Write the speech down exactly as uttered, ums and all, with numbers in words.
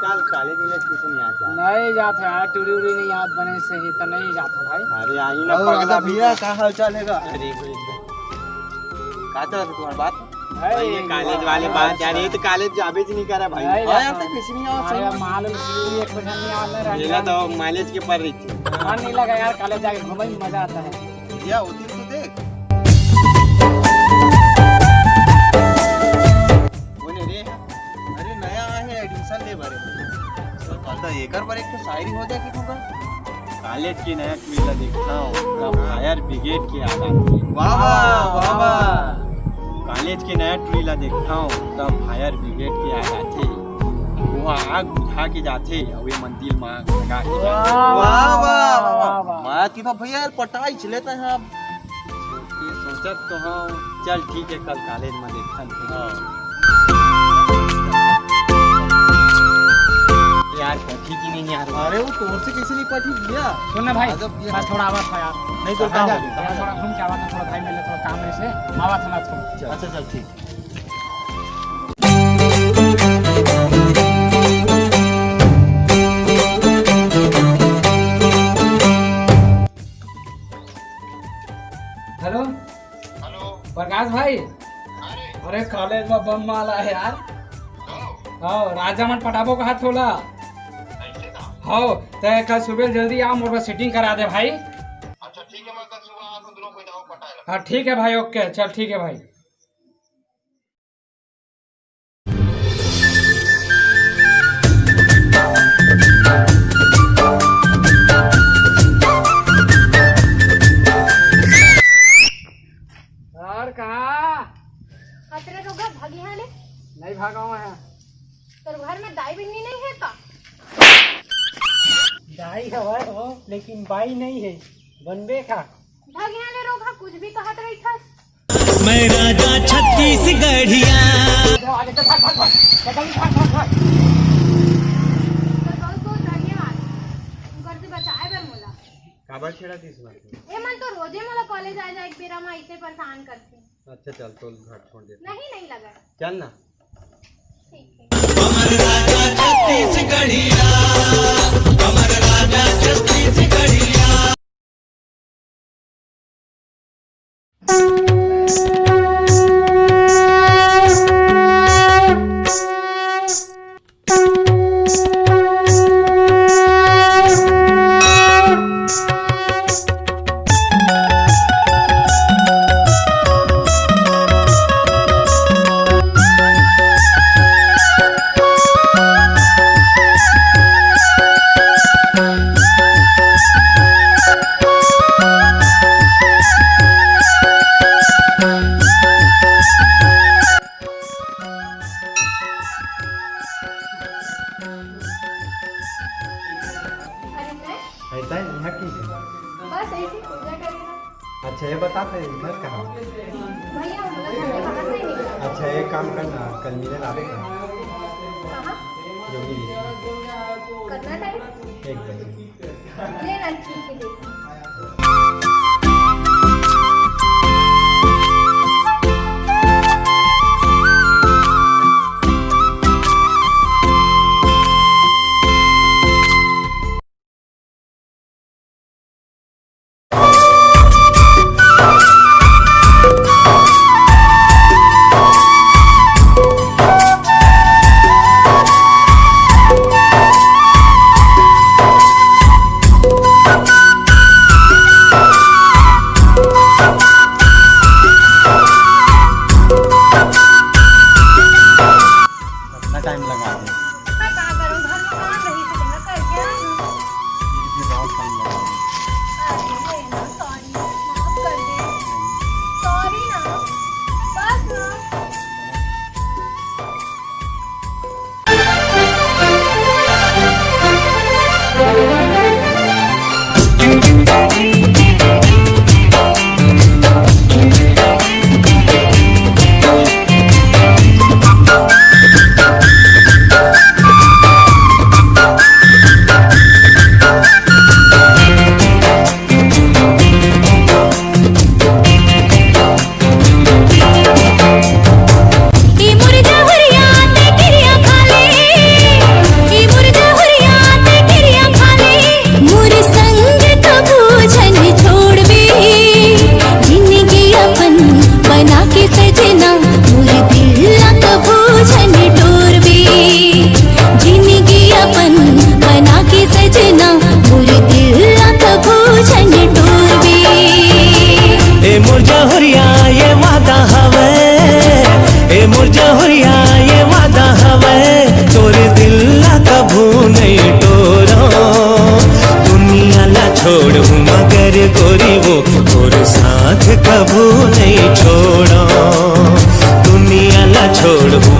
कल कॉलेज में किसी नहीं आता। नहीं जात है यार, टूरी उरी नहीं याद बने से ही तो नहीं जात है भाई। अरे आई ना और पगला राजा भी। भैया, का हाल चाल है का? अरे भाई, का चलत है तुम्हारी बात? भाई, भाई, ये कॉलेज वाले बात यार, ये तो कॉलेज जाबे ज नहीं करा भाई। नहीं हाँ यार, जाता। तो किसी नहीं आवत अरे सही। माल उल की एक पैसा नहीं आता रहा। मेला तो माइलेज के पर रही थी। मन नहीं लगा यार, कॉलेज जाके घूमे में मजा आता है। भैया, वो दिन तो देख। वो नहीं रे, अरे नया आया है एडमिशन ले बारे। तो एकर पर एक तो शायरी हो जाए कि होगा। कॉलेज के नया टुरी ला देखथंव, त फायर ब्रिगेड के याद आथे। वाह, वाह, वाह, वाह। कॉलेज के नया टुरी ला देखथंव, त फायर ब्रिगेड के याद आथे। ओहा आग बुझा के जाथे, अउ ये मन दिल म आग लगा के जाथे। वाह, वाह, वाह, वाह। मैं तो भैया यार पटाई चले त यहाँ। ये सोचत तो हंव, चल ठीक है, कल कॉलेज में देखथन फिर। हाँ। यार, कथी की नहीं यार। अरे, वो तोर से कैसे नहीं पटी भैया? सुन ना भाई, अगर ये बस थोड़ा आवा था यार। नहीं तो कहाँ काम जाबे? हो गया? थोड़ा घूम के आवा था, थोड़ा भाई मिले, थोड़ा काम है से, आवा था ना थोड़ा। चल। अच्छा, चल, ठीक। हेलो। हेलो। प्रकाश भाई। अरे। अरे, कॉलेज में बम माला है यार। हाँ। हाँ, राजा मन पटाबो कहा थोला। ऐसे का? हाँ, ते कल सुबह जल्दी आ, मोर बर सेटिंग करा दे भाई। अच्छा, ठीक है, मैं कल सुबह आ, तो दोनों को जाओ पटाए ला। हाँ, ठीक है भाई, ओके, चल ठीक है भाई। और कहाँ? अतरे रोगा भागी हाले? नहीं भागा हुआ है। तोर घर में दाई बिन्नी नहीं है का? दाई हवय हो, लेकिन बाई नहीं है, बनबे का? भागी हाले रोगा, कुछ भी कहत रही था। मैं राजा छत्तीसगढ़िया। आगे चल, भाग, भाग, भाग। चल, जल्दी भाग, भाग, भाग। तोर बहुत बहुत धन्यवाद, घर से बचाए बर मोला। काबर छेड़ा दिस बात? ए मन तो रोजे मोला कॉलेज आए जाए बेरा मा इतने परेशान करथे। अच्छा चल, तो घर छोड़ देते। नहीं, नहीं लगा। चल ना। ठीक है। हमर राजा छत्तीसगढ़िया, हमर राजा छत्तीसगढ़िया। अरे मैं ऐसा है, यहाँ की है? बस ऐसी पूजा करेगा। अच्छा, ये बता, फिर इधर कहाँ? भैया, हम लोग घर से बाहर नहीं निकला। अच्छा, एक काम करना, कल मिले ना, आवे कहाँ? कहाँ? योगी जी। कितना टाइम? एक बजे। ले ना, ठीक है, देखो। कितना टाइम लगा दे? मैं का करूं, घर में काम रही तो मैं करके आई हूं। फिर भी बहुत टाइम लगा दे। अरे, ले ना, सॉरी, माफ कर दे। सॉरी ना, बस ना। जहुरिया ये वादा हवय, तोर दिल ला कभू नइ टोरो। दुनिया ला छोड़हूँ मगर गोरी वो तोर साथ कभू नइ छोड़ो। दुनिया ला छोड़हूँ